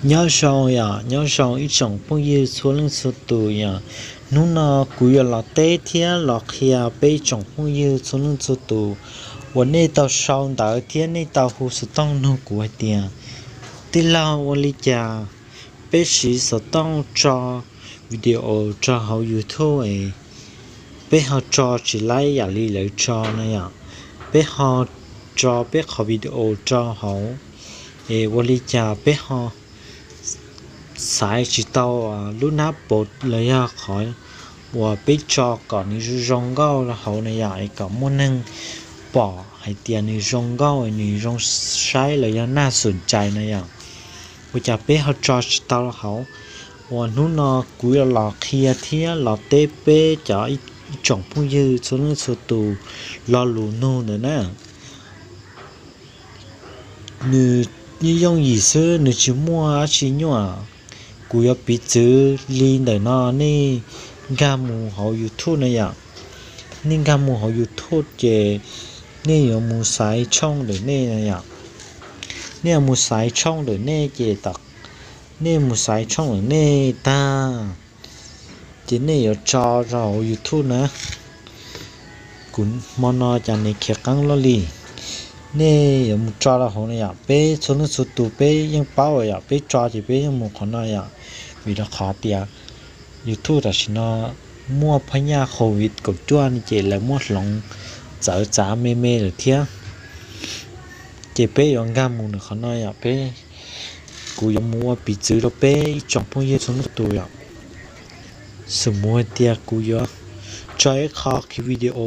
Nyob zoo yom, nyob zoo ib tsoom phooj ywg txhua leej txhua tus yom. Hnub no kuv yuav los teb thiab los qhia peb ib tsoom phooj ywg txhua leej txhua tus uas nej tau sau ntawv thiab nej tau hu xov tooj nug kuv hais tias, tij laug, ua li cas peb siv xov tooj tso video rau hauv YouTube es peb ho tso tsis laib yam li lawv tso na yom? Peb ho tso peb qhov video rau hauv es ua li cas peb ho xaiv tsis tau lub nab pov los yog qhov uas peb tso kom nws zoo zoo nkauj hauv na yom, es kom muaj neeg pom hais tias nws zoo nkauj, nws zoo saib los yog naj xum cais na yom? Ua cas peb ho tso tsis tau hauv? Uas hnub no kuv yuav los qhia thiab los teb peb cov ib tsoom phooj ywg txhua leej txhua tus lo lus nug ntawd na. Nws yooj yim xwb, nws tsis muaj dab tsi nyuaj. Kuv yuav piv txwv li ntawm no, nej nkag mus hauv YouTube na yom. Nej nkag mus hauv YouTube ces nej yuav mus xaiv tshooj ntawm nej na yom. Nej yuav mus xaiv tshooj ntawm nej ces tom nej mus xaiv tshooj ntawm nej tag ces nej yuav tso rau hauv YouTube na. Kuv hmo no cas nws khiav qeeb luaj li. Nej yuav mus tso rau hauv na yom, peb txhua leej txhua tus peb yeej paub yom, peb tso ces peb yeej mus qhov no yom. Vim rau qhov tias YouTube tam sim no muaj phab nyaj covid kaum cuaj no ces lawv muab hloov txawv txav me me lawm thiab. Ces peb yuav nkag mus ntawm qhov no yom, peb, kuv yuav mus ua piv txwv rau peb ib tsoom phooj ywg txhua leej txhua tus yom. Xws mus hais tias kuv yuav tso ib qho video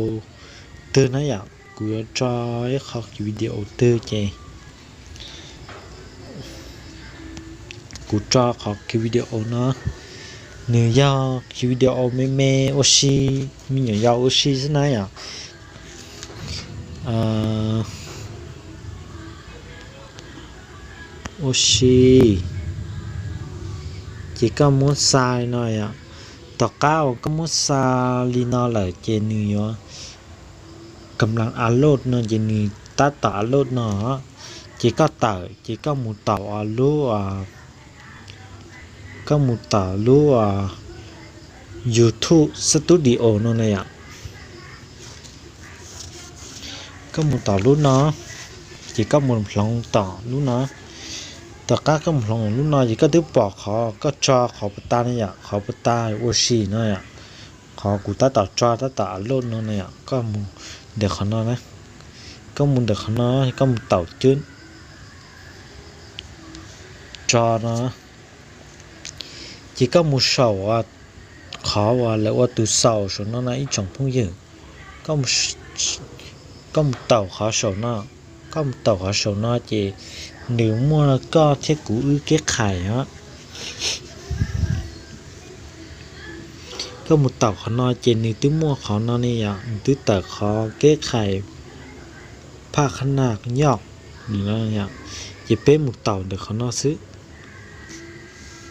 twg na yom, kuv yuav tso ib qho video twg ces kuv tso qhov video no, nws yog video me me ua si, me nyuam yaus ua si xwb na yom. Ua si, ces koj muab xa li no yom. Tom qab uas koj muab xa li no lawm ces nws yuav kam las upload no ces nws tab tom upload no, ces koj tawm ces koj mus taus lub, koj mus taus lub YouTube Studio no na yom. Koj mus taus lub no, ces koj mus hloov tom lub no. Tom qab koj mus hloov lub no ces koj twb pom qhov koj tso qhov puas tas na yom, qhov puas tas ua si no yom. Qhov kuv tab tom tso tab tom upload no na yom, koj mus ntawm qhov no na. Koj mus ntawm qhov no, koj mus taus cwb tso no, ces koj mus saum qhov uas lawv ua tus xaus saum no na ib tsoom phooj ywg. Koj mus taus qhov saum no, koj mus taus qhov saum no ces nws muaj koj thiab kuv wb keb khais os. Koj mus taus qhov no ces nws twb muaj qhov no ne yom, nws twb tawm qhov keb khais phaj qhab naj yoj, ces peb mus taus ntawm qhov no xwb.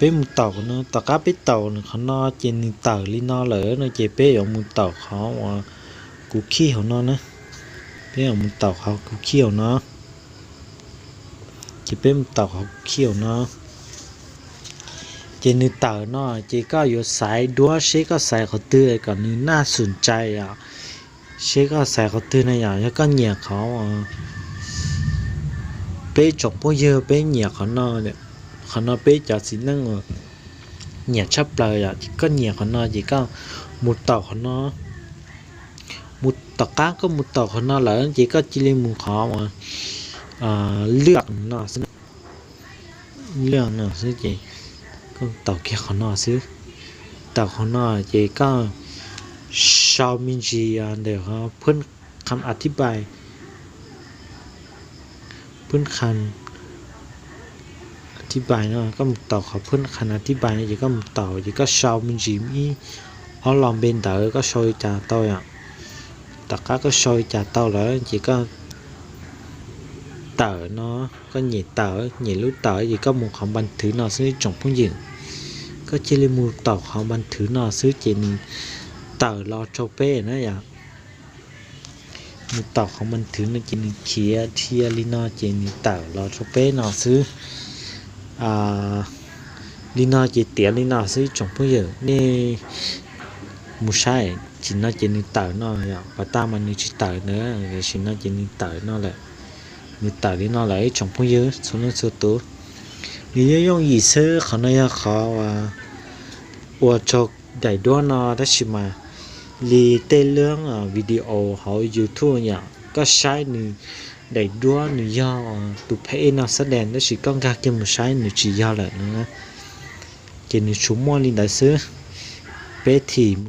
Peb mus taus qhov no, tom qab peb taus qhov no ces nws tawm li no lawm no ces peb yuav mus taus qhov uas kuv khij hauv no na. Peb yuav mus taus qhov kuv khij hauv no. Ces peb mus taus qhov kuv khij hauv no. Ces nws tawm no ces koj yuav xaiv duab seb koj xaiv qhov twg kom nws naj xum cai os. Seb koj xaiv qhov twg na yom, yog koj nyiam qhov, peb tsoom phooj ywg peb nyiam qhov no, qhov no peb cov txiv neej uas nyiam tshaj plaws yom, koj nyiam qhov no ces koj mus taus qhov no. Mus tom qab koj mus taus qhov no lawm ces koj cia li mus qhov uas lwaj no xwb, lwaj no xwb ces koj taus kiag qhov no xwb. Taus qhov no ces koj sau me ntsis ntawm qhov phwb qham a thib pais, phwb qham a thib pais no, koj mus taus qhov phwb qham a thib pais no ces koj mus taus ces koj sau me ntsis ib ob lo npe ntawd koj sau li cas tau yom. Tom qab koj sau li cas tau lawm ces koj tawm no, koj nyem tawm, nyem lub tawm ces koj mus qhov npas thwv no xwb ib tsoom phooj ywg. Koj cia li mus taus qhov npas thwv no xwb ces nws tawm los rau peb na yom. Mus taus qhov npas thwv no ces nws khiav dhia li no ces nws tawm los rau peb no xwb. Li no ces tiav li no xwb ib tsoom phooj ywg, nej mus saib. Tam sim no ces nws tawm no, pas tag mas nws tsis tawm ntawd, tam sim no ces nws tawm no lawm. Nws tawm li no lawm ib tsoom phooj ywg txhua leej txhua tus. Nws yooj yooj yim xwb, qhov no yog qhov ua rau daim duab no, tab sis mas li tej lub video hauv YouTube yom, koj saib nws daim duab nws yog tus pheej no xab des, tab sis koj nkag kiag mus saib nws tsis yog lawm no. Ces nws tsuas muaj li ntawd xwb. Peb thim